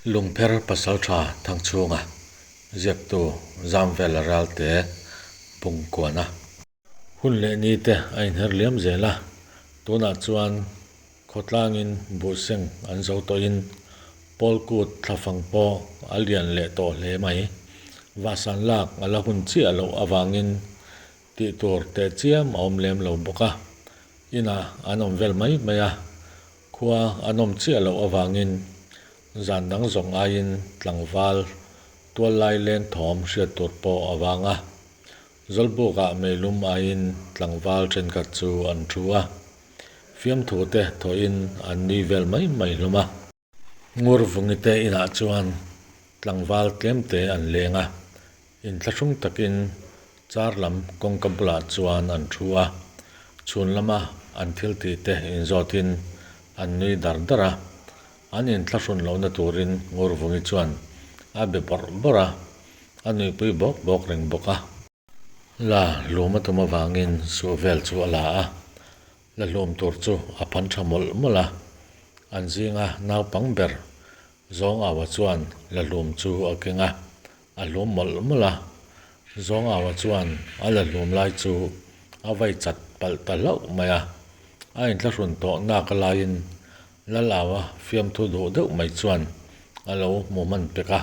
Lungpher Pasaltha Thangchhunga ziaktu Zamvela Ralte Bungkuana. Hun leh ni te a inher liam zel a, tunah chuan khawtlangin buhseng an zo tawhin Pawlkut thlafang pawh a lian leh tawh hle mai. Vahsan lak a la hun chiah loh avangin tih tur teh chiam a awm lem lo bawk a, inah an awm vel mai mai a, Khua a nawm chiah loh avangin zan dang zawng aiin tlangval tual lai leng thawm hriat tur pawh a vang a. Zawlbukah meilum aiin tlangval thenkhat chu an thu a, fiamthu te thawhin an nui vel mai mai hlawm a. Ngurvungi te inah chuan tlangval tlemte an leng a, inthlahrung takin Car lam kawngka bulah chuan an thu a, chhun lama an thil tih te inzawtin an nui dar dar a, an inthlahrun lohna turin Ngurvungi chuan a be bawrh bawrh a, a nuihpui bawk bawk reng bawk a. La hlum a tum avangin suh vel chu a la a, la hlum tur chu a phan tha mawlh mawlh a, an zinga naupang ber Zawngaua chuan la hlum chu a keng a, A hlum mawlh mawlh a, Zawngaua chuan a la hlum lai chu a vai chat palh ta hlauh mai a. A inthlahrun tawh nak a laiin Lalaua fiamthu duh deuh mai chuan a lo hmu hman pek a.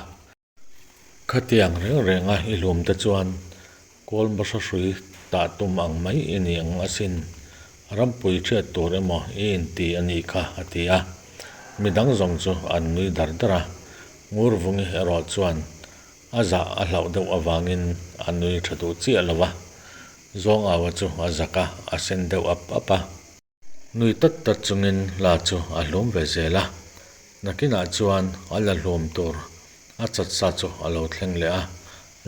Khatiang reng renga i hlum te chuan Kawl hmasa hrui tah tum ang mai i ni ang asin, rampui hriat tur emaw i inti a nih kha, a ti a. Midang zawng chu an nui dar dar a, Ngurvungi erawh chuan a zah a hlauh deuh avangin a nui tha duh chiah lo a. Zawngaua chu a zak a, a sen deuh ap ap a. Nui tat tat chungin la chu a hlum ve zel a, nakinah chuan a la hlum tur a chat sa chu a lo thleng leh a,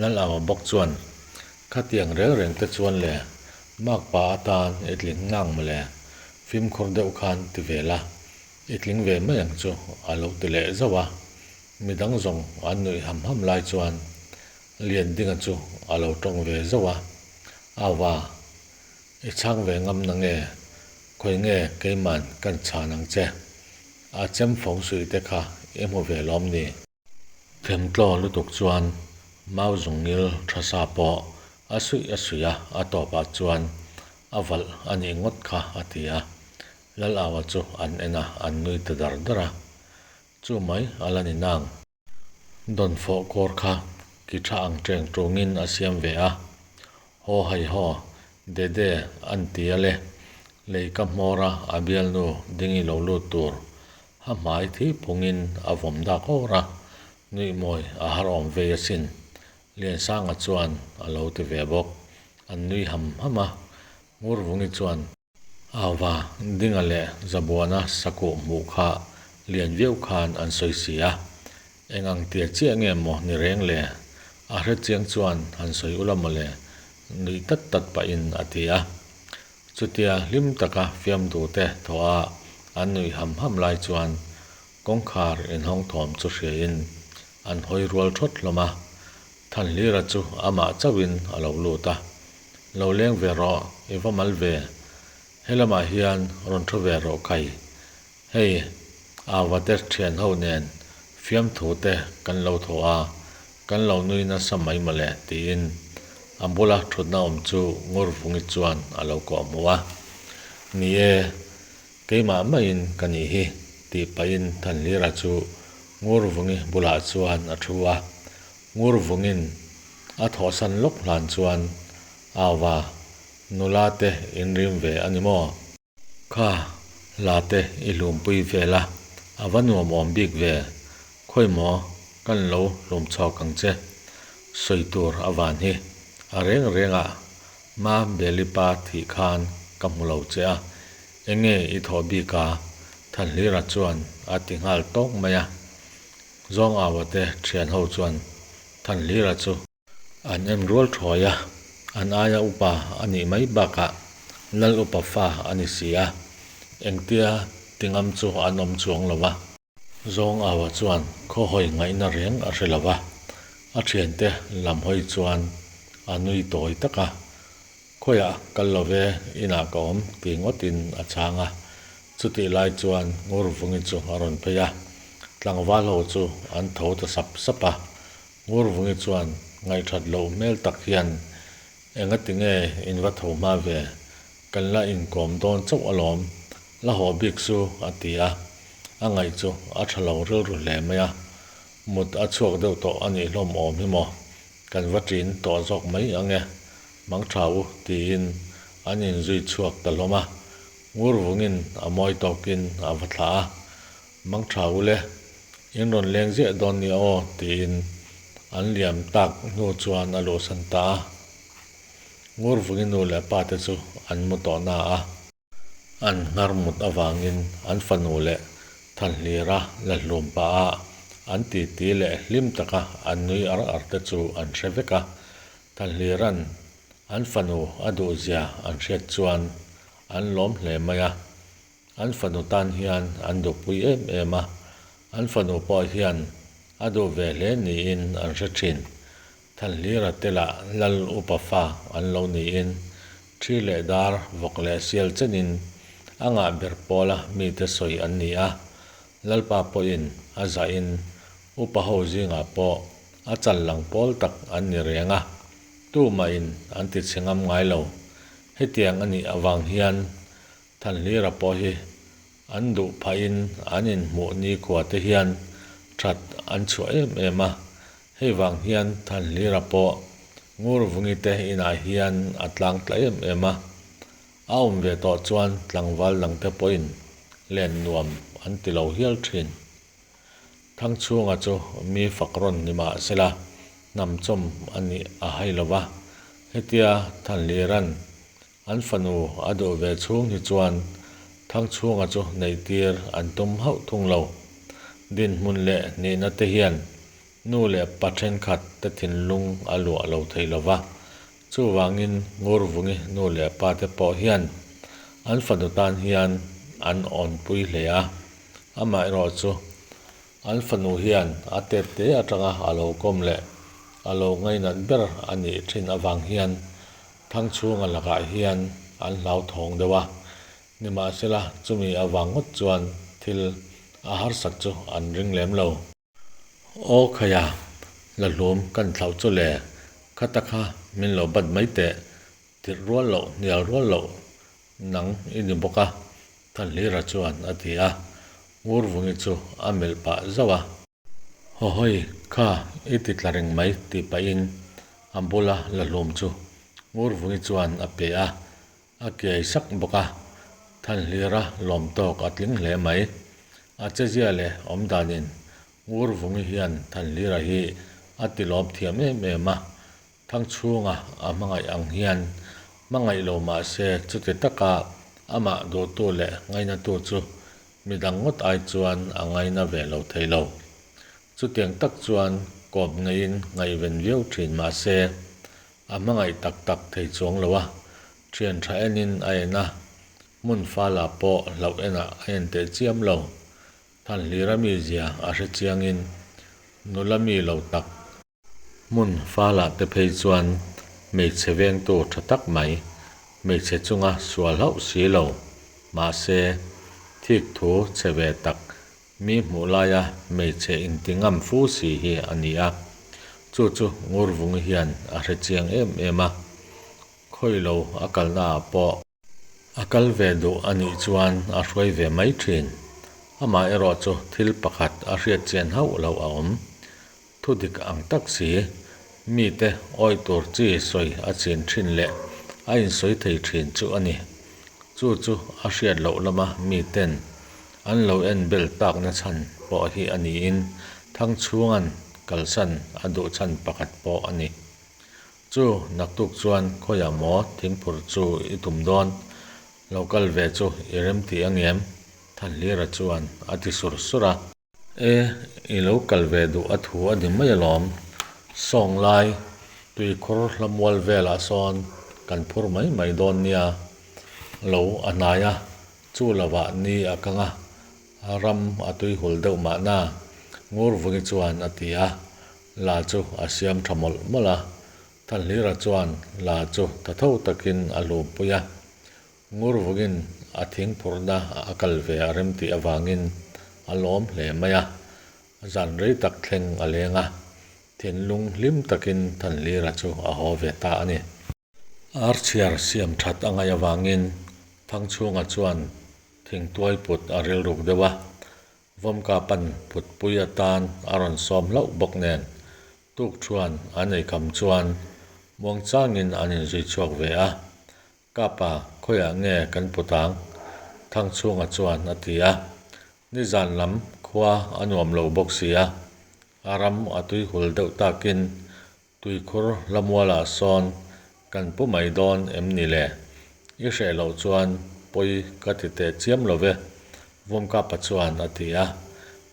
Lalaua bawk chuan, Khatiang reng reng te chuan le, makpa atan i tling ngang mawle, fimkhur deuh khan ti ve la, i tling ve mai ang chu a lo ti leh zauh a, midang zawng an nuih ham ham lai chuan Liandinga chu a lo tawng ve zauh a, Aua. I chhang ve ngam na nge? Khawi nge keiman kan chhan ang che? A chem fawng suih te kha i hmu ve lawm ni? Themtlaw lutuk chuan mau zungngil tha sa pawh a suih a suih a, a tawpah chuan a valh a nih ngawt kha a ti a. Lalaua chu an en a, an nui ta dar dar a. Chu mai a la ni nang. Dawnfawh kawr kha ki tha ang teng tungin a siam ve a, Haw hai haw, Dede an ti a le, lei ka hmawr a a bialnu dingi lo lut tur ha hmai thi phungin a vawm dak awr a, nuihmawi a har awm vei asin, Liansanga chuan a lo ti ve bawk, an nui ham ham a, Ngurvungi chuan. Ava Dinga leh Zabuana sakuh hmuh kha lian viau khan an sawi si a, eng ang tia chiah nge maw ni reng le? A hre chiang chuan han sawi ula maw le? Nuih tat tat pahin a ti a. Chutia hlim taka fiamtute thawh a an nuih ham ham lai chuan kawngkhar inhawng thawm chu hriain an hawi rual thawt hlawm a, Thanhlira chu amah chauhin a lo lut a. Lo leng ve rawh, i va mal ve. He lamah hian rawn thu ve rawh kai. Hei, Ava te thian ho nen fiamthu te kan lo thaw a, kan lo nui nasa mai mawle tiin a bula thutna awm chu Ngurvungi chuan a lo kawh hmuh a. Ni e, keimah maiin ka nih hi tih pahin Thanhlira chu Ngurvungi bulah chuan a thu a. Ngurvungin a thawhsan lawk hlan chuan Ava nula te in rim ve a ni maw? Kha la te i hlumpui vel a, a va nuam awm bik ve, khawi maw kan lo hlum chhawk ang che, sawi tur a van hi, a reng reng ah ma Belipa thih khan ka hmu lo che a, enge i thawh bik a? Thanhlira chuan a ti nghal tawk mai a. Zawngaua te thian ho chuan Thanhlira chu an en rual thuai a, an aia upa a nih mai bakah Lal upa fa a ni si a, engtia ti ngam chu an awm chuang lo va. Zawngaua chuan khaw hawi ngaihna reng a hre lo va, a thiante lam hawi chuan a nui tawi tak a, Khawiah kal lo ve, inah ka awm ti ngawtin a chhang a. Chutih lai chuan Ngurvungi chu a rawn phei a. Tlangval ho chu an tho ta sap sap a, Ngurvungi chuan ngaihthat loh hmel tak hian, Engati nge in va tho hma ve? Kan la inkawm dawn chauh alawm, la haw bik su a ti a, a ngaih chu a tha lo rilru hle mai a, mut a chhuak deuh tawh a nih hlawm awm hi maw, kan va ṭin tawh zawk mai ang e, mangṭha u tiin an inzui chhuak ta hlawm a, Ngurvungin a mawi tawkin a va thlah a, Mangṭha u le, in rawn leng ziah dawn nia aw tiin an liam tak hnu chuan a luhsan ta a. Ngurvungi nu leh pa te chu an mu tawh na a. An nghar mut avangin an fanu leh Thanhlira la hlum pah a, an titi leh hlim taka an nui ar ar te chu an hre vek a. Thanhlira'n an fanu a duhzia an hriat chuan an lawm hle mai a. An fanu tan hian an duhpui em em a, an fanu pawh hian a duh ve hle niin an hre thin. Thanhlira te lah Lal upa fa an lo niin thi leh dar vawk leh sial chenin a ngah ber pawla mite sawi an ni a, Lalpa pawhin a zahin upa ho zingah pawh a chal lang pawl tak an ni reng a, tumahin an ti chhe ngam ngai lo. Hetiang a nih avang hian Thanhlira pawh hi an duh phahin an inhmuh nikhua te hian that an chhuah em em a, hei vang hian Thanhlira pawh Ngurvungi te inah hian a tlang tla em em a, a awm ve tawh chuan tlangval dangte pawhin len nuam an ti lo hial thin. Thangchhunga chu mi fak rawn ni mah sela, hnamchawm a nih a hai lo va, hetia Thanhlira'n An fanu a duh ve chhung hi chuan Thangchhunga chu neihtir an tum hauh thung lo. Dinhmun leh nihna te hian nu leh pa thenkhat te thinlung a luah lo thei lo va, chuvangin Ngurvungi nu leh pa te pawh hian an fanu tan hian an awnpui hle a, amaherawhchu An fanu hian a tet te atanga a lo kawm leh a lo ngainat ber a nih thin avang hian Thangchhunga lakah hian an hlauthawng deuh a, nimahsela chumi avang ngawt chuan thil a harsat chu an ring lem lo. Aw khaia, la hlum kan thlauh chu le, khata kha min lo bat mai teh, tirh rual loh hnial rual loh nang i ni bawk a, Thanhlira chuan a ti a, Ngurvungi chu a melh pah zauh a. Hawhawi, kha i ti tla reng mai tih pahin a bula la hlum chu Ngurvungi chuan a pe a, a kiai sak bawk a. Thanhlira lawm tawk a tling hle mai. A chezia leh awmdanin Ngurvungi hian Thanhlira hi a ti lawm thiam em em a, Thangchhunga a hmangaih ang hian hmangaih lo mah se chuti taka amah duhtu leh ngainatu chu midang ngawt ai chuan a ngaina ve lo thei lo. Chutiang tak chuan kawp ngeiin ngaihven viau thin mah se a hmangaih tak tak thei chuang lo a, thian tha enin a en a, hmun falah pawh hlauh enah a en teh chiam lo. Thanhlira mizia a hre chiangin nula mi lo tak, Hmun falah te phei chuan hmeichhe vengtu tha tak mai, hmeichhe chunga sual hauh si lo, mahse, thik thu chhe ve tak mi hmuh laia hmeichhe inti ngam fu si hi a ni a. Chu chu Ngurvungi hian a hre chiang em em a, khawi lo a kalnaah pawh. A kal ve duh a nih chuan a hruai ve mai thin. Amah erawh chu thil pakhat a hriat chian hauh loh a awm. Thu dik ang tak si, mite awih tur chi sawi a chin thin leh a insawi thei thin chu a ni. Chu chu a hriat loh lama miten an lo en bel takna chhan pawh hi a niin Thangchhunga'n kalsan a duh chhan pakhat pawh a ni. Chu naktuk chuan khawiah maw thingphur chu i tum dawn? Lo kal ve chu i rem tih angem? Thanhlira chuan a ti sur sur a. E, i lo kal ve duh a thu a ni mai alawm. Sawng lai tuikhur hlamual velah sawn kan phur mai mai dawn nia. Lo a hnai a, chu lovah ni a kang a, ram a tuihul deuh mahna, Ngurvungi chuan a ti a. La chu a siam tha mawlh mawlh a, Thanhlira chuan la chu tha tho takin a hlum pui a. Ngurvungin a thing phurhna a kal ve a rem tih avangin a lawm hle mai a. Zan rei tak thleng a leng a, thinlung hlim takin Thanhlira chu a haw ve ta a ni. Archhiar siam that a ngaih avangin Thangchhunga chuan thingtuai put a rilruk deuh a, Vawmka pan putpui atan a rawn sawm hlauh bawk nen tukṭhuan an eikham chuan muangchangin an inzui chhuak ve a, Kapa, khawiah nge kan put ang? Thangchhunga chuan a ti a. Nizan lam khua a nuam lo bawk si a, a ram a tuihul deuh takin tuikhur hlamualah sawn kan pu mai dawn em ni le? I hreh loh chuan pawi ka ti teh chiam lo ve, Vawmkapa chuan a ti a.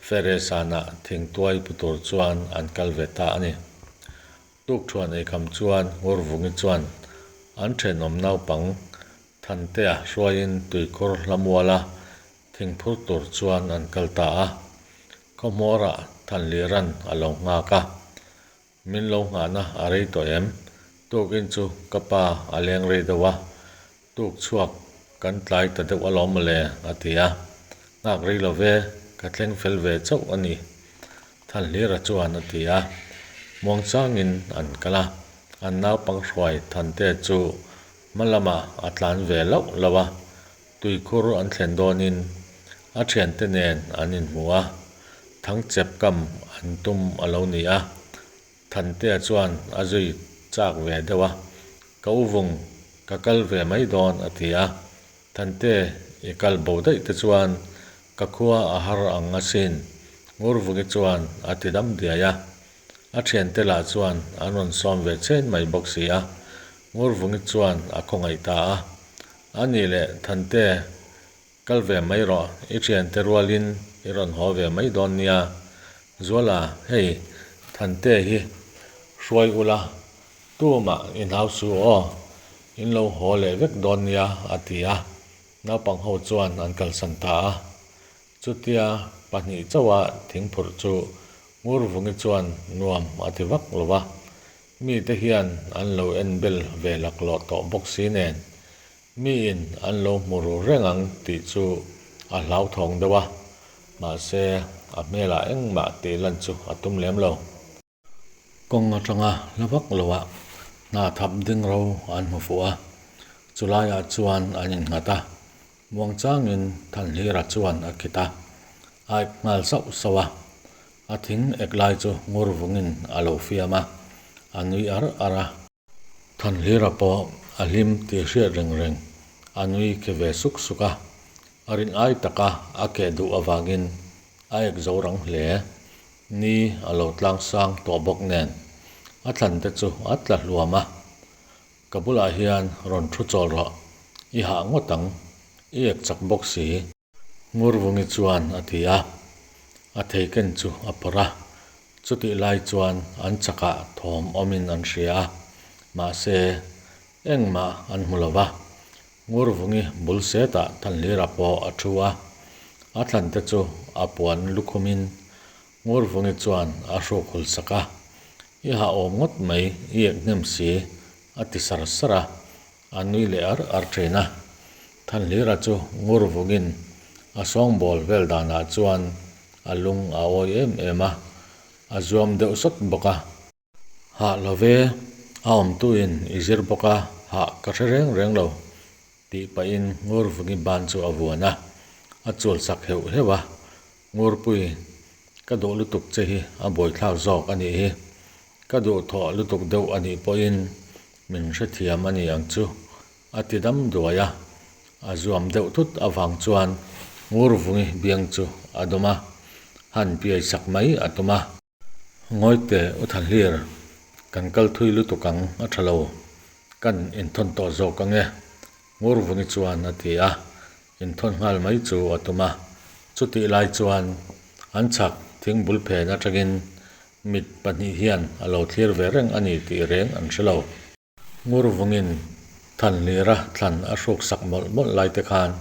Fere sanah thingtuai pu tur chuan an kal ve ta a ni. Tukṭhuan eikham chuan Ngurvungi chuan an ṭhenawm naupang Thantea hruaiin tuikhur hlamuala thingphur tur chuan an kal ta a. Khawhmawrah Thanlira'n a lo nghak a. Min lo nghahna a rei tawh em? Tukin chu ka pa a leng rei deuh a, tuk chhuak kan tlai ta deuh alawm mawle, a ti a. Nghak rei lo ve, ka thleng fel ve chauh a ni, Thanhlira chuan a ti a. Muangchangin an kal a, an naupang hruai Thante chu hma lamah a tlan ve lauh lauh a, tuikhur an thlen dawnin a thiante nen an inhmu a, Thangchep kam an tum a lo ni a. Thantea chuan a zui chak ve deuh a, Ka u vung, ka kal ve mai dawn a ti a. Thante, i kal bo daih te chuan ka khua a har ang asin, Ngurvungi chuan a ti dam diai a. A thiante lah chuan an rawn sawm ve chen mai bawk si a, Ngurvungi chuan a khawngaih ta a. A nih leh Thante, Kal ve mai rawh, i thiante rualin i rawn haw ve mai dawn nia. Zuala, hei, Thante hi hruai ula, tumah i hnau su aw, in lo haw leh vek dawn nia, a ti a. Naupang ho chuan an kalsan ta a. Chutia pahnih chauha thingphurh chu Ngurvungi chuan nuam a ti vak lo va, mite hian an lo en bel ve laklawh tawh bawk si nen Miin an lo hmu ru reng ang tih chu a hlauthawng deuh a, mahse a hmelah engmah tih lan chu a tum lem lo. Kawng atanga hla vak loah hna thap ding ro an hmu fuh a, chulaiah chuan an innghat a, muangchangin Thanhlira chuan a khit a, a ek nghal sauh sauh a, a thing ek lai chu ngur vungin a lo fiam a, a nui ar ar a. Thanhlira pawh a hlim tih hriat reng reng a nui khi ve suk suk a, a rin ai taka a keh duh avangin a ek zo rang hle. Ni a lo tlang sang tawh bawk nen a thlan te chu a tla hluam a, Ka bulah hian rawn thu chawl rawh, i hah ngawt ang, i ek chak bawk si. Ngurvungi chuan a ti a, a theiken chu a phawrh a, chutih lai chuan an chakah thawm awmin an hria a, mahse engmah an hmu lo va. Ngurvungi bul setah Thanhlira pawh a thu a, a thlante chu a puan lukhumin Ngurvungi chuan a hruk hul sak a, I hah awm ngawt mai, i ek hnem si, a ti sar sar a. A nui leh ar ar thin a. Thanhlira chu ngur vungin a sawngbawl vel danah chuan a lung a awi em em a, a zuam deuh sawt bawk a. Hah lo ve, a awmtuin i zir bawk a, hah ka hre reng reng lo, tih pahin ngur vungi ban chu a vuan a, a chul sak heuh heuh a. Ngurpui, ka duh lutuk che hi a buaithlak zawk a nih hi. Ka duhthawh lutuk deuh a nih pawhin min hrethiam a ni ang chu, a ti dam duai a. A zuam deuh thut avang chuan Ngurvungi biang chu a dawm a, han piai sak mai a tum a. Ngawite u Thanhlir, kan kal thui lutuk ang a tha lo, kan inthawn tawh zawk ang e, Ngurvungi chuan a ti a, inthawn nghal mai chu a tum a. Chutih lai chuan an chhak thing bul phen atangin mit pahnih hian a lo thlir ve reng a ni tih reng an hre lo. Ngurvungin Thanhlira thlan a hruk sak mawlh mawlh lai te khan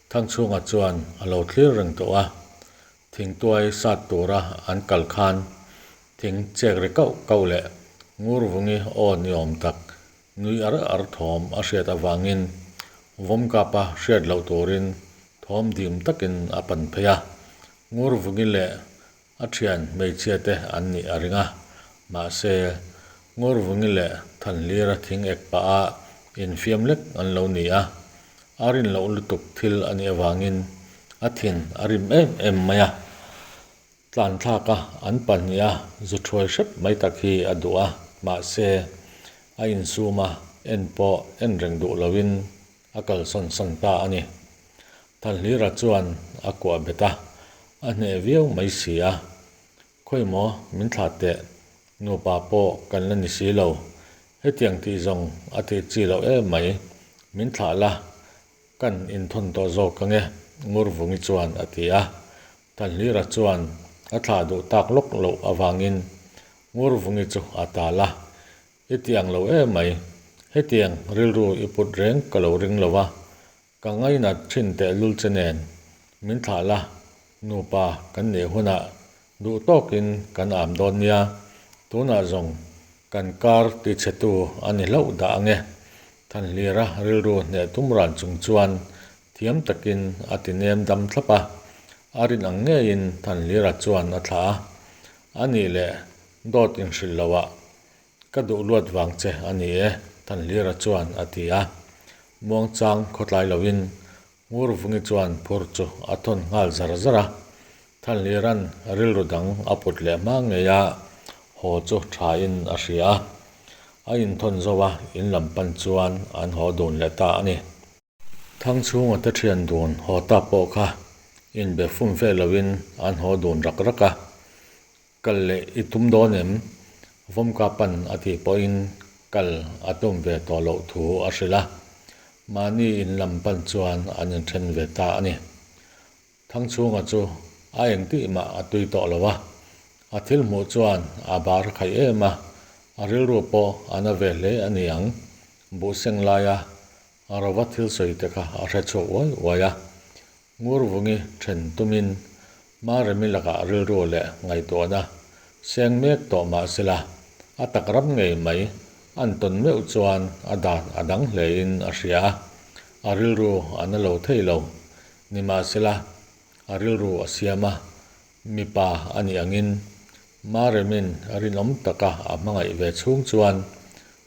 Thangchhunga chuan a lo thlir reng tawh a, thingtuai sat tura an kal khan thing chek ri kauh kauh leh Ngurvungi aw ni awm tak nui ar ar thawm a hriat avangin Vawmkapa hriat loh turin thawm dim takin a pan phei a, Ngurvungi leh. A thian hmeichhia te an nih a ring a, mahse, Ngurvungi leh Thanhlira thing ek pah a infiam lek an lo ni a, a rin loh lutuk thil a nih avangin a thin a rim em em mai a. Tlan thlak a an pahnih a zu thuai hrep mai tak hi a duh a, mahse, a insum a en pawh en reng duh loin a kalsawn san ta a ni. Thanhlira chuan a kuah bet a, a hneh viau mai si a. Khawi maw min thlah teh, nupa pawh kan la ni si lo. Hetiang tih zawng a tih chi loh em mai, min thlah la, kan inthawn tawh zawk ang e, Ngurvungi chuan a ti a. Thanhlira chuan a thlah duh tak lawk loh avangin Ngurvungi chu a tal a, I ti ang lo em mai. Hetiang rilru i put reng ka lo ring lo a, ka ngainat thin tehlul che nen min thlah la, nupa kan nih hunah duh tawkin kan am dawn nia, tunah zawng kan kar tichhetu a ni hlauh dah ang e. Thanhlira rilru hneh tum ran chung chuan thiam takin a ti nem dam thlap a, a rin ang ngeiin Thanhlira chuan a thlah a, a nih leh dawt inhrilh loah Ka duh luat vang che a ni e, Thanhlira chuan a ti a. Muangchang khawtlai loin Ngurvungi chuan phur chu a thawn nghal zar zar a. Thanhlira'n rilru dang a put leh hma ngei a, haw chu thain a hria a. A inthawn zo a, in lam pan chuan an haw dun leh ta a ni. Thangchhunga te thian dun haw ta pawh kha inbe fum fe loin an haw dun rak rak a, Kal leh i tum dawn em? Vawmka pan a tih pawhin kal a tum ve tawh loh thu a hrilh a, mahni in lam pan chuan an inthen ve ta a ni. Thangchhunga chu a engtih mah a tui tawh lo a, a thil hmuh chuan a bar khaih em a, a rilru pawh a na ve hle a ni ang. Buhseng laia a rova thil sawi te kha a hre chhuak uai uai a, Ngurvungi then tumin Maremi lakah rilru leh ngaihtuahna seng mek tawh mah sela, a tak ram ngei mai an tawn meuh chuan a dan a dang hlein a hria a, a rilru a na lo thei lo. Nimahsela, a rilru a siam a, mipa a nih angin Maremin rinawm taka a hmangaih ve chhung chuan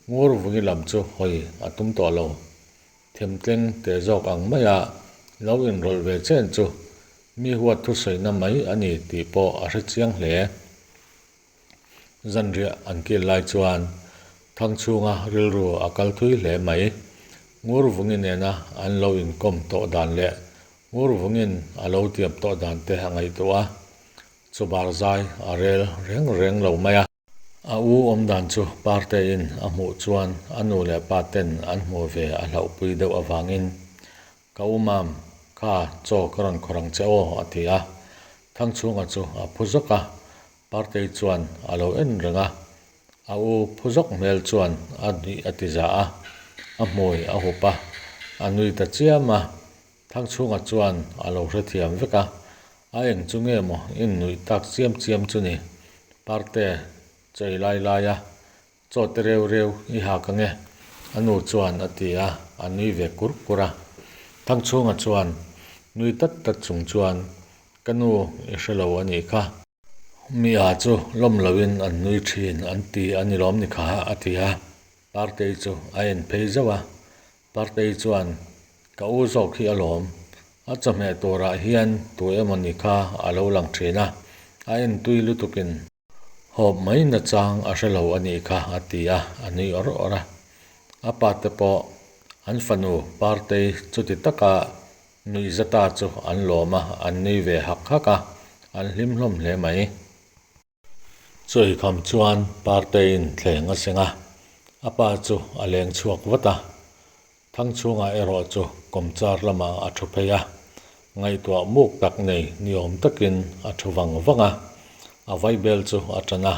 Ngurvungi lam chu hawi a tum tawh lo. Themtleng teh zawk ang maia lo inrawlh ve chen chu mi huat thusawina mai a ni tih pawh a hre chiang hle. Zanriah an kil lai chuan Thangchhunga rilru a kal thui hle mai. Ngurvungi nena an lo inkawm tawh dan leh Ngurvungin a lo tiam tawh dan te a ngaihtuah a, chawbar zai a rel reng reng lo mai a. A u awmdan chu Partein a hmuh chuan a nu leh pa ten an hmuh ve a hlauhpui deuh avangin, Ka u mam, kha chaw ka rawn khawrh ang che aw, a ti a. Thangchhunga chu a phu zawk a, Partei chuan a lo en reng a. A u phu zawk hmel chuan a nuih a ti za a, a hmui a hup a, a nui ta chiam a. Thangchhunga chuan a lo hrethiam vek a, a eng chu nge maw in nuih tak chiam chiam chu ni? Parte, chei lai lai a, chaw te reu reu i hak ang e, a nu chuan a ti a, a nui ve kur kur a. Thangchhunga chuan nui tat tat chung chuan, Ka nu i hre lo a nih kha. Mi a chu lawm loin an nui thin an ti a ni lawm ni kha, a ti a. Partei chu a en phei zauh a, Partei chuan, Ka u zawk hi alawm, a chawhmeh turah hian tu emaw ni kha a lo lang thin a, a en tui lutukin hawp mai nachang a hre lo a nih kha a ti a, a nui awr awr a. A pa te pawh an fanu Partei chuti taka nuih zata chu an lawm a, an nui ve hak hak a, an hlim hlawm hle mai. Chawikham chuan Parteiin thleng a seng a, a pa chu a leng chhuak vat a. Thangchhunga erawh chu kawmchar lamah a thu phei a, ngaihtuah muk tak nei ni awm takin a thu vang vang a. A vaibel chu a tan a,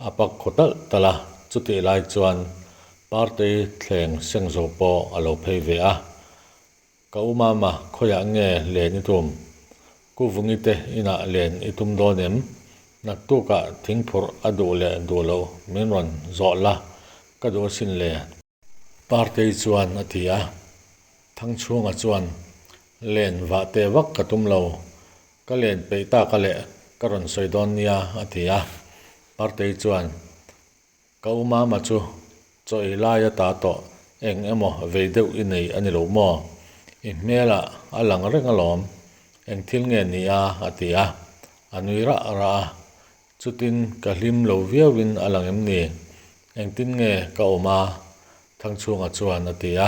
a pak khaw talh talh a, chutih lai chuan Partei thleng seng zo pawh a lo phei ve a. Ka u mama, khawiah nge len i tum? Ku Vungi te inah len i tum dawn em? Naktukah thingphurh a duh leh duh loh min rawn zawh la, ka duh asin le. Partei chuan a ti a. Thangchhunga chuan, Len vah teh vak ka tum lo, ka len peih tak a leh. ka rawn sawi dawn nia, a ti a. Partei chuan, Ka u Mama chu chaw ei lai a ta tawh, eng emaw vei deuh i nei a ni lo maw? I hmelah a lang reng alawm, eng thil nge ni a? a ti a, a nui rah rah a. Chutin ka hlim lo viauin a lang em ni? Engtin nge ka awm a? Thangchhunga chuan a ti a.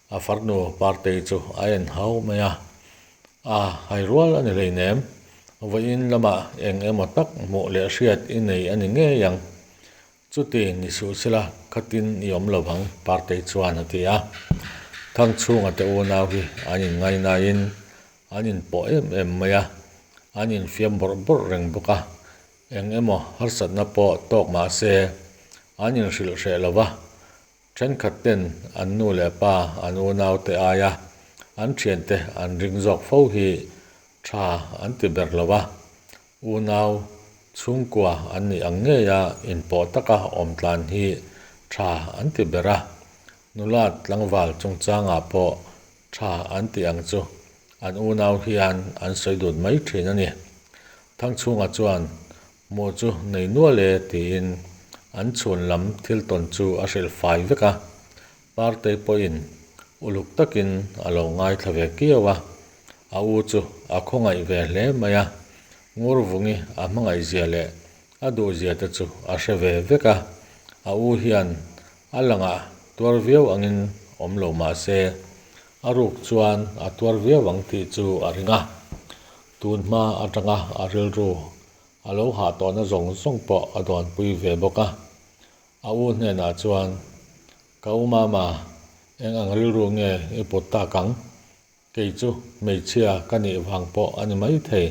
A farnu Partei chu a en hau mai a. A hai rual a ni hleinem. Vawiin lamah eng emaw tak hmuh leh hriat i nei a ni ngei ang. Chuti ni suh sela khatin i awm lo vang, Partei chuan a ti a. Thangchhunga te unau hi an inngainaiin an inpawh em em mai a, an infiam bawrh bawrh reng bawk a. Eng emaw harsatna pawh tawk mah se an inhrilh hreh lo va, Thenkhat ten an nu leh pa an unau te aia an thiante an ring zawk fo hi tha an ti ber lo a, unau chhungkua an nih ang ngeia inpawh taka awm tlan hi tha an ti ber a, nula tlangval chungchangah pawh tha an ti ang chu an unau hian an sawi dut mai thin a ni. Thangchhunga chuan Hmuh chu nei nual e tiin an chhun lam thil tawn chu a hrilh fai vek a, Partei pawhin uluk takin a lo ngaithla ve kiau a, a u chu a khawngaih ve hle mai a, Ngurvungi a hmangaihzia leh a duhzia te chu a hre ve vek a, a u hian a langah tuar viau angin awm lo mah se a ruk chuan a tuar viau ang tih chu a ring a. Tun hma atanga a rilru a lo hah tawhna zawng zawng pawh a dawnpui ve bawk a. A u hnenah chuan, Ka u mama, eng ang rilru nge i put tak ang? Kei chu hmeichhia ka nih vang pawh a ni maithei,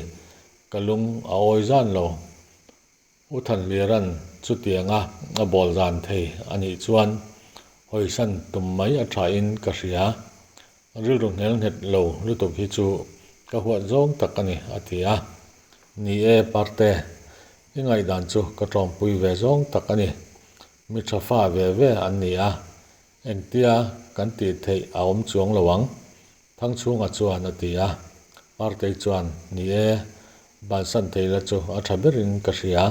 ka lung a awi zan lo. U Thanhlira'n chutianga a bawl zan thei a nih chuan hawisan tum mai a thain ka hria. Rilru nghel nghet lo lutuk hi chu ka huat zawng tak a ni, a ti a. Ni e, Parte, i ngaihdan chu ka tlawmpui ve zawng tak a ni. Mi tha fa ve ve an ni a, engtia kan tih theih a awm chuang lo ang. Thangchhunga chuan a ti a, Partei chuan, Ni e, bansan thei la chu a tha berin ka hria.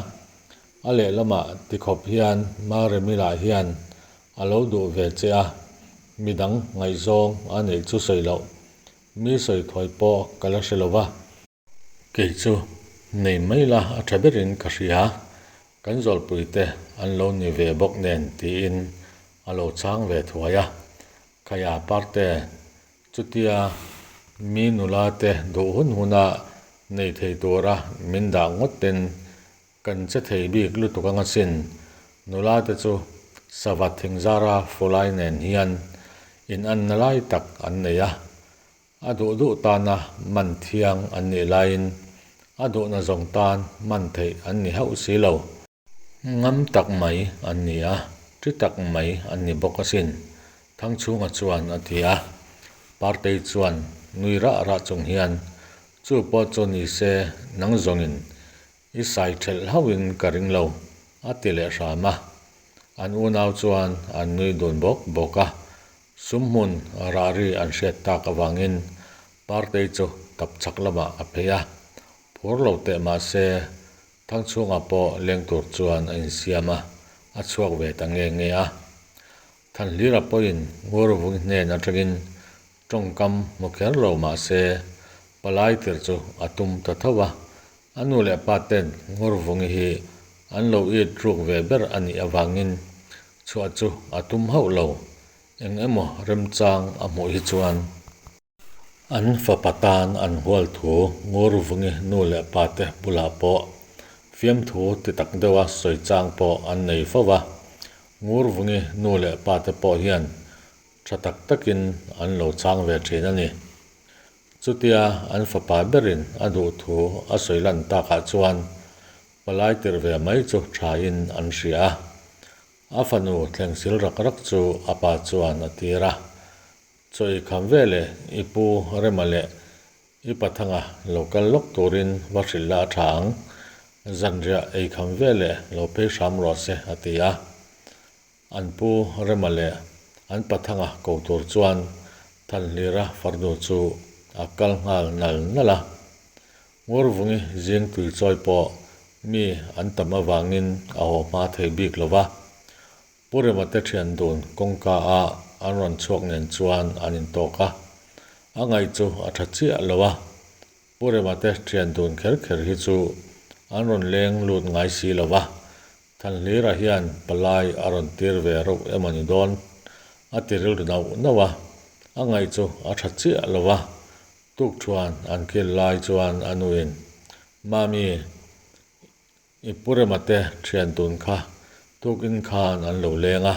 A lehlamah tikhawp hian Maremila hian a lo duh ve che a, midang ngaihzawng a neih chu sawi loh, mi sawi thuai pawh ka la hre lo va. Kei chu nei mai la a tha berin ka hria, kan zawlpuite an lo ni ve bawk nen tiin a lo chhang ve thuai a. Khaia Parte, chutia mi nula te duh hun huna nei thei tura min dah ngawt ten kan che thei bik lutuk anga sin, nula te chu sava thingzara fulai nen hian inanna lai tak an nei a, A duh duh tana man thiang an nih laiin a duhna zawng tan man theih an ni hauh si lo. Ngam tak mai an ni a, ṭi tak mai an ni bawk asin, Thangchhunga chuan a ti a. Partei chuan nui rah rah chung hian, Chu pawh chu ni se nang zawngin I sai ṭhelh hauhin ka ring lo, a ti leh hram a. An unau chuan an nui dun bawk bawk a. Sumhmun rah ri an hriat tak avangin Partei chu tapchhak lamah a phei a. Phur lo teh mah se, Thangchhunga pawh leng tur chuan a insiam a, a chhuak ve ta nge nge a. Thanhlira pawhin Ngurvungi hnen atangin tawngkam hmu kher lo mah se, palai tir chu a tum ta tho a. A nu leh pa ten Ngurvungi hi an lo it ruk ve ber a nih avangin chhuah chu a tum hauh lo, eng emaw remchang a hmuh hi chuan. An fapa tan an hual thu Ngurvungi nu leh pa te bulah pawh fiamthu ti tak deuha sawi chang pawh an nei fo va. Ngurvungi nu leh pa te pawh hian tha tak takin an lo chang ve thin a ni. Chutia an fapa berin a duh thu a sawi lan takah chuan palai tirh ve mai chu thain an hria a. A fanu thlengsil rak rak chu a pa chuan a tir a. Chaw i kham ve leh i pu Rema leh i Pathanga lo kal lawk turin va hrilh la a tha ang, zanriah ei kham ve leh lo phei hram rawh se a ti a. An pu Rema leh an Pathanga ko tur chuan Thanhlira farnu chu a kal nghal nal nal a. Ngurvungi zing tui chawi pawh mi an tam avangin a haw hma thei bik lo va. Pu Rema te thian dun kawngka a an rawn chhuak nen chuan an intawk a, a ngaih chu a tha chiah lo a. Pu Rema te thian dun kher kher hi chu an rawn leng lut ngai si lo va, Thanhlira hian palai a rawn tir ve reuh emaw ni dawn a ti rilru nauh nauh a, a ngaih chu a tha chiah lo va. Tukthuan an kil lai chuan a nuin, Mami, I pu Rema te thian tun kha tukin khan an lo leng a,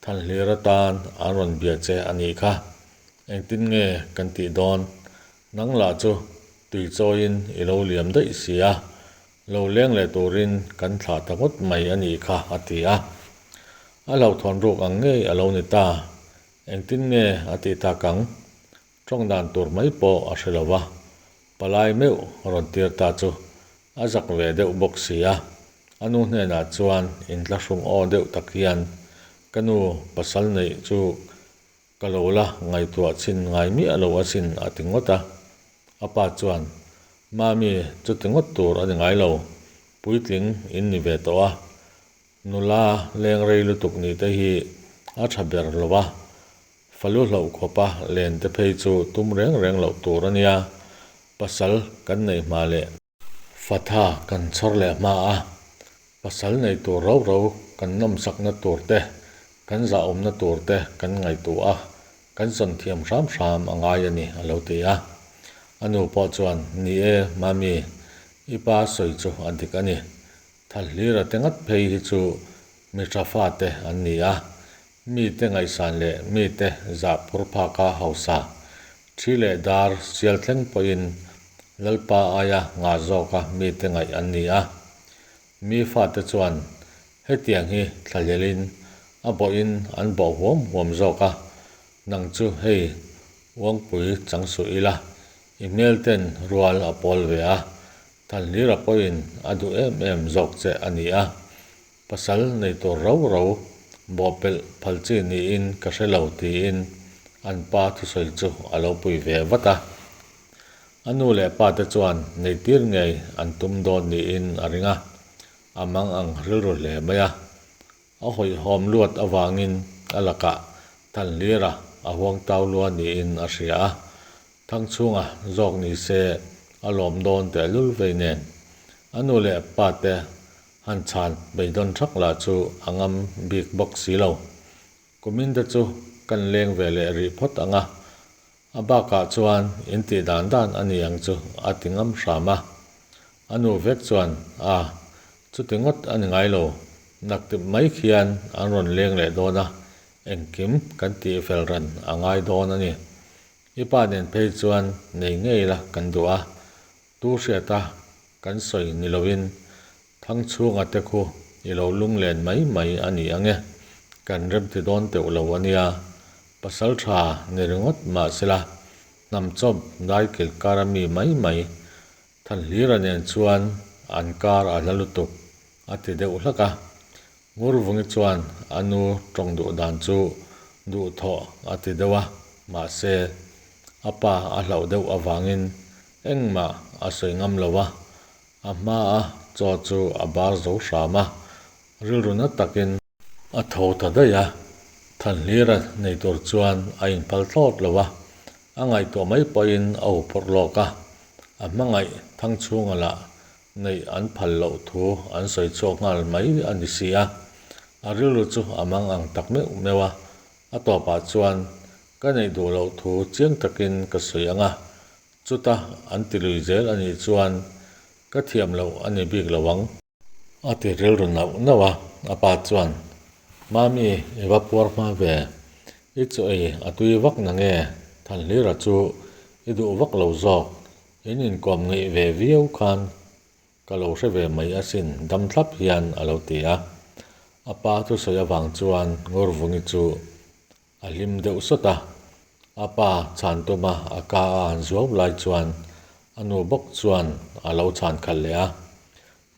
Thanhlir atan an rawn bia che a nih kha. Engtin nge kan tih dawn? Nang lah chu tui chawiin i lo liam daih si a, lo leng leh turin kan thlah ta ngawt mai a nih kha a ti a. A hlauhthawn ruk ang ngei a lo ni ta. Engtin nge a tih tak ang? Tawng dan tur mai pawh a hre lo va, palai meuh rawn tir ta chu a zak ve deuh bawk si a. A nu hnenah chuan intlahrung aw deuh tak hian, Ka nu, pasal neih chu ka lo la ngaihtuah chhin ngai miah lo asin a ti ngawt a. A pa chuan, Mami, chuti ngawt tur a ni ngai lo, puitling in ni ve tawh a, nula leng rei lutuk nih te hi a tha ber lo va, Falu hlauh khawpa len te phei chu tum reng reng loh tur a nia, pasal kan neih hma leh. Fatha kan chhawr leh hma a, pasal nei tur rau rau kan nawmsakna tur te, kan zahawmna tur te kan ngaihtuah a, kan zawn thiam hram hram a ngai a ni a lo ti a. A nu pawh chuan, Ni e, Mami, i pa sawi chu a dik a ni. Thalhlira te ngat phei hi chu mi tha fate an ni a, Mite ngaihsan leh mite zah phur phaka hausa, thi leh dar sial thleng pawhin Lalpa aia ngah zawka mite ngaih an ni a. Mi fate chuan hetiang hi thlahlelin a bawhin an bawh huam huam zawk a, nang chu hei uangpui chang suh ila, i hmel ten rual a pawl ve a, Thanhlira pawhin a duh em em zawk che a ni a. Pasal nei tur rau rau bawhpelh phal chi niin ka hre lo tiin an pa thusawi chu a lo pui ve vat a. A nu leh pa te chuan nei tir ngei an tum dawn niin a ring a, a mang ang rilru hle mai a. A hawihhawm luat avangin a lakah Thanhlira a huangtau lua niin a hria a, Thangchhunga zawk ni se a lawm dawn tehlul vei nen a nu leh pa te Han chhan beidawn thak lah chu a ngam bik bawk si lo. Kumin te chu kan leng ve leh rih phawt ang a, a bakah chuan in tih dan dan a ni ang chu a ti ngam hram a. A nu vek chuan, A, chuti ngawt a ni ngai lo, naktip mai khian an rawn leng leh dawn a, engkim kan tih fel ran a ngai dawn a ni. I pa nen phei chuan nei ngei la kan duh a, Tu hriata kan sawi ni loin Thangchhunga te khu i lo lunglen mai mai a ni ang e, kan remti dawn teuh lo a nia. Pasal tha ni ringawt mahsela hnam chawp daikil kara mi mai mai Thanhlira nen chuan an kar a hla lutuk a ti deuh hlak a. Ngurvungi chuan a nu tawng duh dan chu duhthawh a ti deuh a, mahse a pa a hlauh deuh avangin engmah a sawi ngam lo a, a hmaa chaw chu a bar zo hram a, rilru na takin a tho ta daih a, Thanhlira nei tur chuan a inphal thlawt lo a, a ngaihtuah mai pawhin a huphurh lawk a, a hmangaih Thangchhunga lah neih an phal loh thu an sawi chhuak nghal mai a ni si a, a rilru chu a mang ang tak meuh meuh a, a tawpah chuan ka neih duh loh thu chiang takin ka sawi ang a, chuta an ti lui zel a nih chuan ka thiam loh a ni bik lo ang. A ti rilru nauh nauh a, a pa chuan, Mami, i va puar hma ve, i chaw ei a tui vak na nge? Thanhlira chu i duh vak lo zawk, In inkawm ngeih ve viau khan ka lo hre ve mai asin dam thlap hian a lo ti a. A pa thusawi avang chuan Ngurvungi chu a hlim deuh sawt a. A pa chhan tuma a ka a han zuau lai chuan a nu bawk chuan a lo chhan khalh leh a.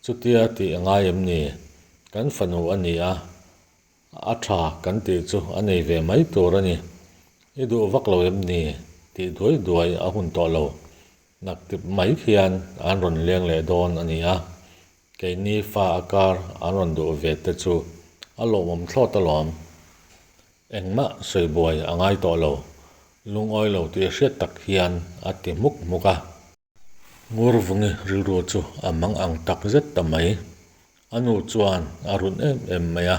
Chutia tih a ngai em ni? Kan fanu a ni a, A tha kan tih chu a nei ve mai tur a ni. I duh vak lo em ni? tih duai duai a hun tawh lo. Naktip mai hian an rawn leng leh dawn a ni a, keini fa a kar an rawn duh ve te chu a lawmawm thlawt alawm. Engmah sawi buai a ngai tawh lo, lungawi lo tih hriat tak hian a ti hmuk hmuk a. Ngurvungi rilru chu a mang ang tak zet ta mai. A nu chuan a run em em mai a,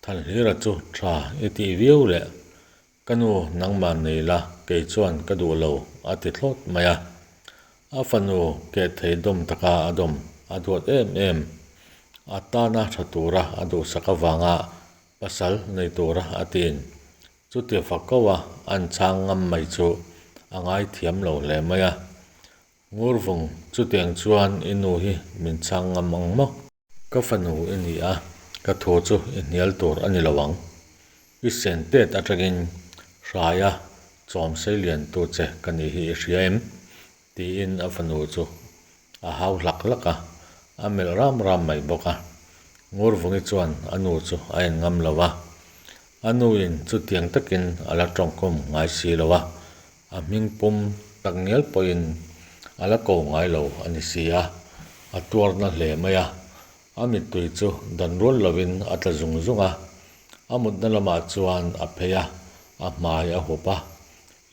Thanhlira chu tha i tih viau leh Ka nu nangmah nei la kei chuan ka duh lo a ti thlawt mai a. A fanu keh thei dawm taka a dawm a duat em em. A tana tha tura a duhsak avanga pasal nei tura a tiin chuti fak ko a an chhang ngam mai chu a ngaithiam lo hle mai a. Ngurvung chutiang chuan i nu hi min chhang ngam ang maw? Ka fanu i ni a, ka thu chu i hnial tur a ni lo ang. I sen tet atangin hraia chawm sei lian tu che ka nih hi i hria em? tiin a fanu chu a hau hlak hlak a, a melh ram ram mai bawk a. Ngurvungi chuan a nu chu a en ngam lo a, a nuin chutiang takin a la tawngkhum ngai si lo a, A hming pum tak ngial pawhin a la ko ngai lo a ni si a, a tuarna hle mai a. A mittui chu dan rual lovin a tla zung zung a, a mutna lamah chuan a phei a, a hmai a hup a,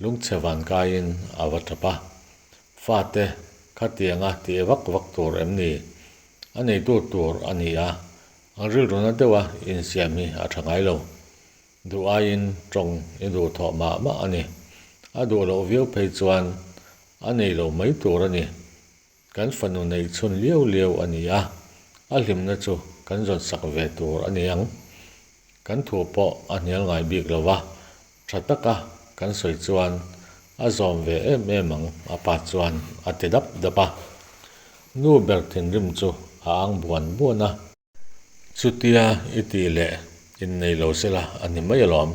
lungchhe van kaiin a va tap a. Fate, khatianga tih vak vak tur em ni? A neitu tur a ni a, an rilruna deuha insiam hi a tha ngai lo. Duh aiin tawng i duh thawh mah mah a ni. A duh loh viau phei chuan a nei lo mai tur a ni. Kan fanu neih chhun liau liau a ni a, a hlimna chu kan zawn sak ve tur a ni ang. Kan thu pawh a hnial ngai bik lo va, tha taka kan sawi chuan a zawm ve em em ang a pa chuan a ti dap dap a. Nu ber thinrim chu a ang buan buan a. Chutia i tih leh innei lo sela a ni mai alawm.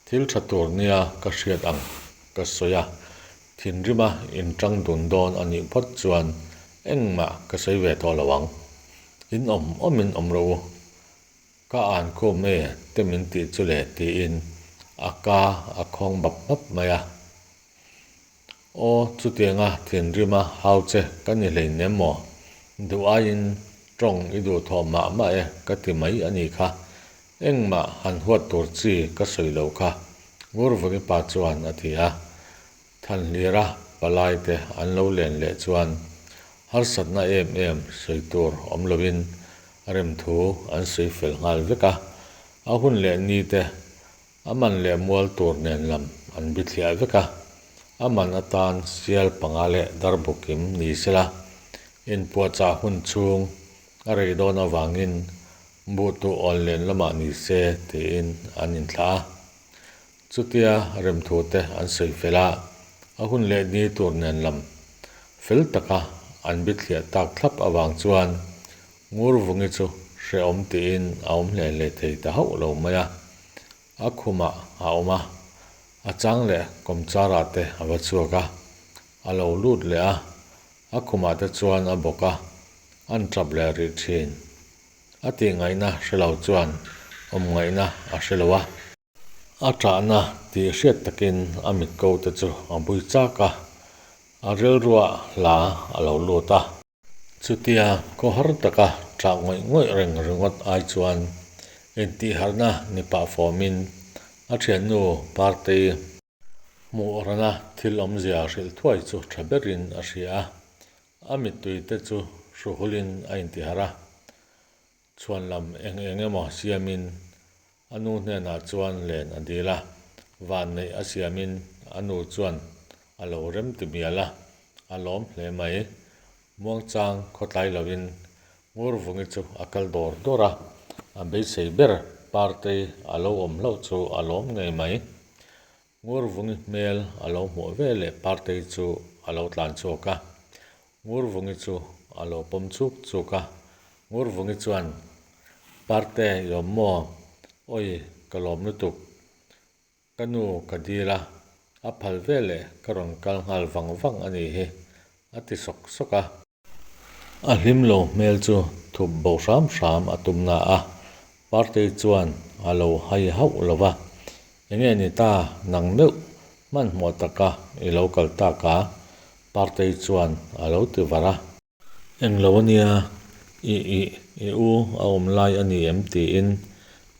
Thil tha tur nia ka hriat ang ka sawi a, thinrima inṭang dun dawn a nih phawt chuan engmah ka sawi ve tawh lo ang. In awm awmin awm rawh u. Ka an khum e te min tih chu le tiin a ka a khawng bap bap mai a. Aw, chutianga thinrima hau che ka ni hleinem maw? Duh aiin tawng i duh thawh mah mah e ka ti mai a nih kha. Engmah han huat tur chi ka sawi lo kha, Ngurvungi pa chuan a ti a. Thanhlira palai te an lo len leh chuan harsatna em em sawi tur awm loin remthu an sawi fel nghal vek a. A hun leh ni te A man leh mual tur nen lam an bithliah vek a, a man atan sial panga leh darbukim ni sela, inpuahchah hun chhung a rei dawn avangin buhtuh awn len lamah ni se tiin an inthlah a. Chutia remthute an sawi fel a, a hun leh ni tur nen lam fel taka an bithliah tak thlap avang chuan Ngurvungi chu hrehawm tiin a awm hle hle thei ta hauh lo mai a, a khumah a awm a, a chang leh kawmcharah te a va chhuak a, a lo lut leh a, a khumah te chuan a bawk a, an tap leh rih thin. A tihngaihna hre lo chuan awm ngaihna a hre lo a. A ṭahna tih hriat takin a mitko te chu a bui chak a, a rilruah hla a lo lut a. Chutia khawhar taka ṭah ngawih ngawih reng ringawt ai chuan intihharhna ni pah fawmin a ṭhiannu Partei hmuh rana thil awmzia hrilh thuai chu ṭha berin a hria a, a mittui te chu hruhulin a intiharh a. Chhuan lam eng eng emaw siamin a nu hnenah chuan len a dil a, vanneih a siamin a nu chuan a lo rem ti mial a, a lawm hle mai. Muangchang khawtlai lovin Ngurvungi chu a kal dawr dawr a, a beisei ber Partei a lo awm hlauh chu a lawm ngei mai. Ngurvungi hmel a lo hmuh ve leh Partei chu a lo tlan chhuak a, Ngurvungi chu a lo pawm chuk chuk a. Ngurvungi chuan, Parte i awm maw? Awi, ka lawm lutuk. Ka nu ka dil a, a phal ve leh ka rawn kal nghal vang vang a nih hi, a ti sawk sawk a. A hlim lo hmel chu thup bo hram hram a tum na a, Partei chuan a lo hai hauh lo va, Enge ni ta, nang meuh hmanhmawh taka i lo kal tak a? Partei chuan a lo ti var a. Englo a nia, i i i u a awm lai a ni em? tiin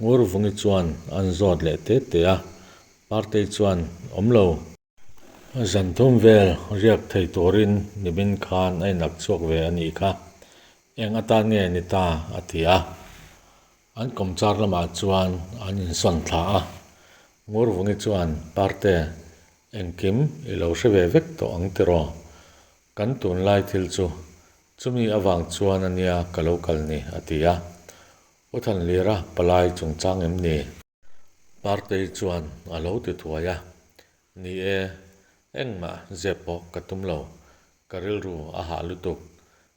Ngurvungi chuan an zawt leh te te a. Partei chuan, Awm lo. Zan thum vel riak thei turin nimin khan a inak chhuak ve a nih kha. Eng atan nge ni ta? a ti a. An kawmchar lamah chuan an insawn thla a. Ngurvungi chuan, Parte, engkim i lo hre ve vek tawh ang tiraw? Kan tunlai thil chu chumi avang chuan a nia ka lo kal ni, a ti a. U Thanlira palai chungchang em ni? Partei chuan a lo ti thuai a, Ni e, engmah zep pawh ka tum lo, ka rilru a hah lutuk.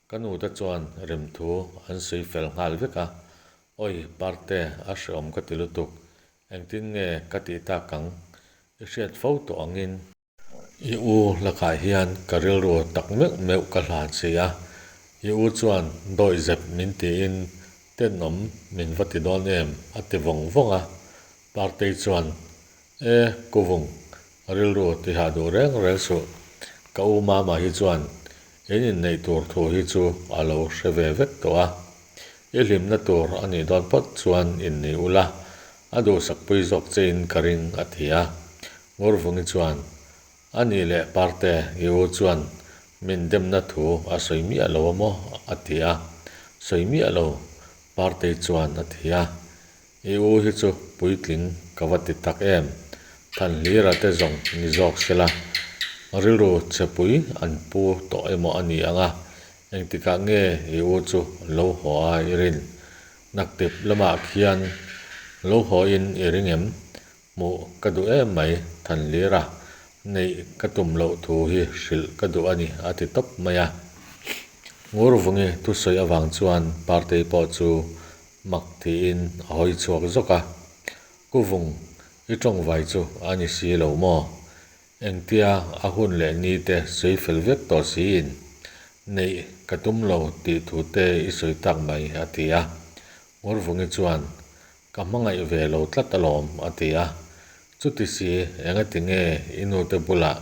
Ka nute chuan remthu an sawi fel nghal vek a, Awi Parte a hreawm ka ti lutuk, engtin nge ka tih tak ang? I hriat fo tawh angin. I u lakah hian ka rilru tak meuh meuh ka hlan si a, i u chuan dawihzep min tiin tenawm min va ti dawn em? a ti vawng vawng a. Partei chuan, E, Kuvung, rilru tihah duh reng reng suh. Ka u Mama hi chuan in inneih tur thu hi chu a lo hre ve vek tawh a. I hlimna tur a nih dawn phawt chuan innei ula, a duhsakpui zawk chein ka ring, a ti a. Ngurvungi chuan, A nih leh Parte, i u chuan min demna thu a sawi miah lo a maw? a ti a. Sawi miah lo, Partei chuan a ti a. I u hi chu puitling ka va ti tak em? Thanhlira te zawng ni zawk sela, rilru chhepui an pu tawh emaw a ni ang a, engtikah nge i u chu lo haw a i rin? Naktip lamah khian lo haw in i ring em? Hmuh ka duh em mai, Thanlira neih ka tum loh thu hi hrilh ka duh a ni, a ti tawp mai a. Ngurvungi thusawi avang chuan Partei pawh chu mak tiin a hawi chhuak zawk a. Kuvung, i tawngvai chu a ni si lo maw? Engtia a hun leh ni te sawi fel vek tawh siin neih ka tum lo tih thu te i sawi tak mai, a ti a. Ngurvungi chuan Ka hmangaih ve lo tlat alawm, a ti a. Chuti si, engati nge i nute bulah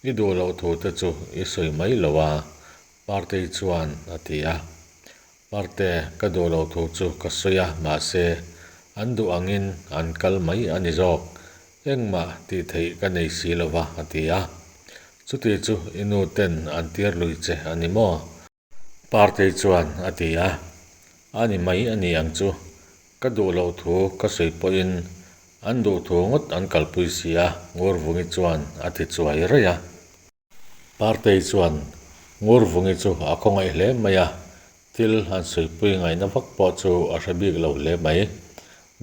i duh loh thu te chu i sawi mai lo a? Partei chuan a ti a. Parte, ka duh loh thu chu ka sawi a, mahse, an duh angin an kal mai a ni zawk. Engmah tih theih ka nei si lo va, a ti a. Chuti chu i nuten an tir lui che a ni maw? Partei chuan a ti a, A ni mai a ni ang chu, ka duh loh thu ka sawi pawhin an duh thu ngawt an kalpui si a, Ngurvungi chuan a ti chuai raih a. Partei chuan Ngurvungi chu a khawngaih hle mai a, thil han sawipui ngaihna vak pawh chu a hre bik lo hle mai.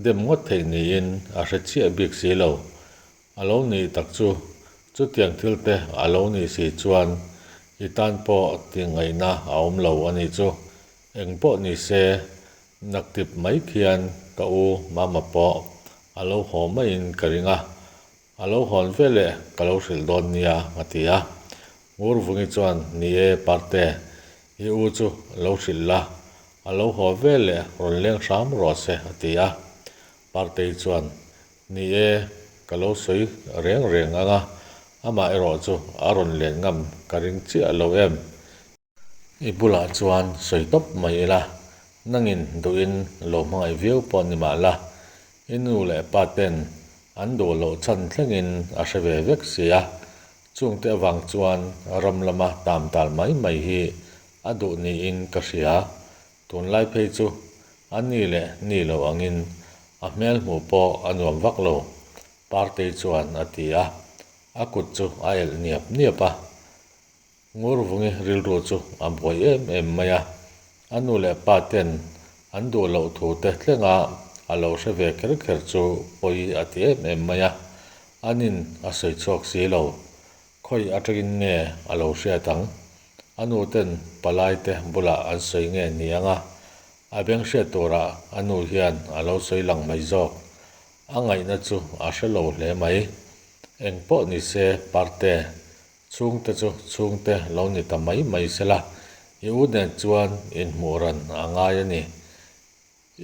Dem ngawt theih niin a hre chiah bik si lo. A lo nih tak chu, chutiang thil te a lo nih si chuan i tan pawh tingaihna a awm lo a nih chu. Eng pawh ni se, naktip mai khian ka u Mama pawh a lo haw maiin ka ring a, a lo hawn veleh ka lo hrilh dawn nia a ti a. Ngurvungi chuan, Ni e Parte, i u chu lo hrilh la, a lo haw veleh rawn leng hram rawh se a ti a. Partei chuan, Ni e, ka lo sawi reng reng ang a, amah erawh chu a rawn len ngam ka ring chiah lo em? I bulah chuan sawi tawp mai ila, nangin duhin lo hmangaih viau pawh ni mah la, i nu leh pa ten an duh loh chhan thlengin a hre ve vek si a, chungte avang chuan ram lama tam tal mai mai hi a duh niin ka hria. Tunlai phei chu a ni leh ni lo angin a hmel hmuh pawh a nuam vak lo, Partei chuan a ti a, a kut chu a elh niap niap a. Ngurvungi rilru chu a buai em em mai a, a nu leh pa ten an duh loh thu te thlenga a lo hre ve kher kher chu pawi a ti em em mai a, anin a sawi chhuak si lo. Khawi atangin nge a lo hriat ang? A nu ten palai te bulah an sawi nge ni ang a, a beng hriat turah a nu hian a lo sawi lang mai zawk. A ngaihna chu a hre lo hle mai. Eng pawh ni se Parte, chhungte chu chhungte lo ni ta mai mai sela, i u nen chuan inhmuh ran a ngai a ni.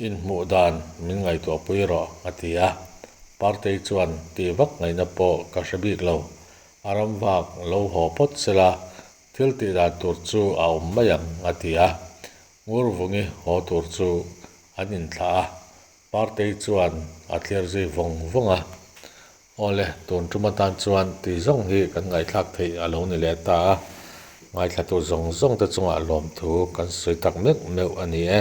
Inhmuh dan min ngaihtuahpui rawh, a ti a. Partei chuan tih vak ngaihna pawh ka hre bik lo. A ram vak lo haw phawt sela, Thil tih dan tur chu a awm mai ang, a ti a. Ngurvungi haw tur chu an inthlah a, Partei chuan a thlir zui vawng vawng a. Awle, tun tum atan chuan tih zawng hi kan ngaihthlak theih a lo ni leh ta a, ngaithlatu zawng zawng te chungah lawmthu kan sawi tak meuh meuh a ni e.